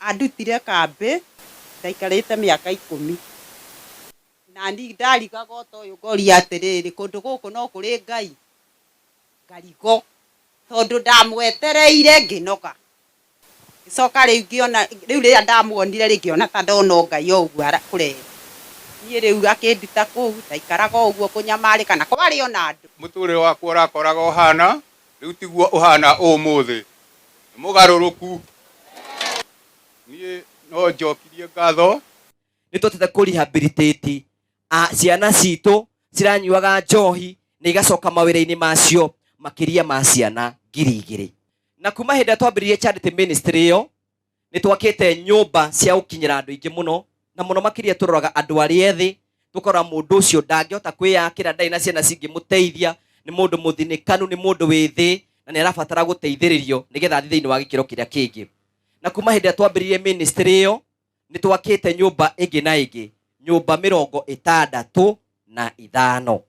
Andutire kambĩ, ndaikarĩte mĩaka ikũmi. Na ni ndarigaga ũta ũyũ ngoria atĩrĩrĩ, kũndũ gũkũ no kũrĩ Ngai? Ngarigo, tondũ ndamwetereire ngĩnoga. Ngĩcoka rĩu ngĩona, rĩu rĩrĩa ndamuonire rĩ, ngĩona ta ndona o Ngai o ũguo kũrehe. Niĩ rĩu akĩnduta kũu, ndaikaraga o ũguo kũnyamarĩka, na kwarĩ o na andũ. Mũtũrĩre wakwa ũrakoraga ũhana, rĩu tiguo ũhana ũmũthĩ. Nĩ mũgarũrũku. Niĩ no njokirie ngatho. Nĩ tũhotete kũ rehabilitate ciana citũ ciranyuaga njohi na igacoka mawĩra-inĩ macio makĩria ma ciana 2000. Na kuma hĩndĩ ĩrĩa twambĩrĩirie charity ministry ĩyo, nĩ twakĩte nyũmba cia gũkinyĩra andũ aingĩ mũno, na mũno makĩria tũroraga andũ arĩa ethĩ, tũkarora mũndũ ũcio ndangĩhota kwĩyakĩra, ndarĩ na ciana cingĩmũteithia, nĩ mũndũ mũthinĩkanu, nĩ mũndũ wĩ thĩ, na nĩ arabatara gũteithĩrĩrio nĩgetha athiĩ thĩinĩ wa gĩkĩro kĩrĩa kĩngĩ. Na kuma hĩndĩ ĩrĩa twambĩrĩirie ministry ĩyo, nĩ twakĩte nyũmba ĩngĩ na ĩngĩ, nyũmba 65.